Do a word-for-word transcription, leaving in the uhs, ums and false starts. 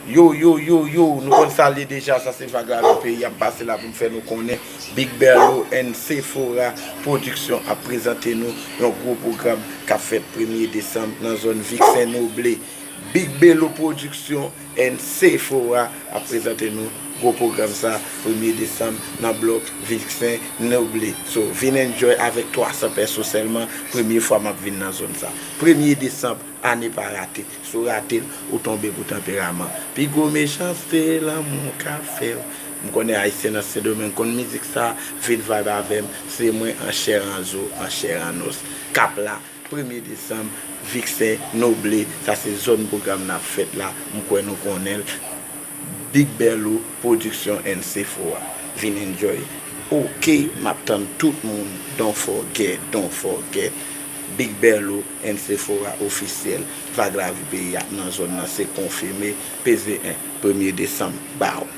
Yo, yo, yo, yo, nou konn sa l ye deja, sa se Vag Lavi Peyi a, m pase la pou m fè nou konnen Big Berlo and Sephora Production ap prezante nou yon gwo pwogram k ap fèt premye desanm nan zòn Viksen Noble. Big Berlo Production and Sephora ap prezante nou gwo pwogram sa premye desanm nan blòk Viksen Noble. So, vin enjoy avèk twa san pèso sèlman, premye fwa m ap vin nan zòn sa. Premye desanm, a ne pa rate. Si w rate l, ou tonbe pou tanperaman. Pi gwo mechanste lanmou ka fè w. M konnen Ayisyen nan Sendomeng konn mizik sa, vin vibe avè m. Se mwen an chè an zo, an chè an os. K ap la, premye desanm, Viksen Noble. Sa se zòn pwogram n ap fèt la. M kwè nou konnen l. Big Berlo Production and Sephora. Vin enjoy. Ok, m ap tann tout moun. Don't forget, don't forget. Big Berlo and Sephora ofisyèl. Vag Lavi Peyi a nan zòn nan, se konfime. Peze en, premye desanm. Bow.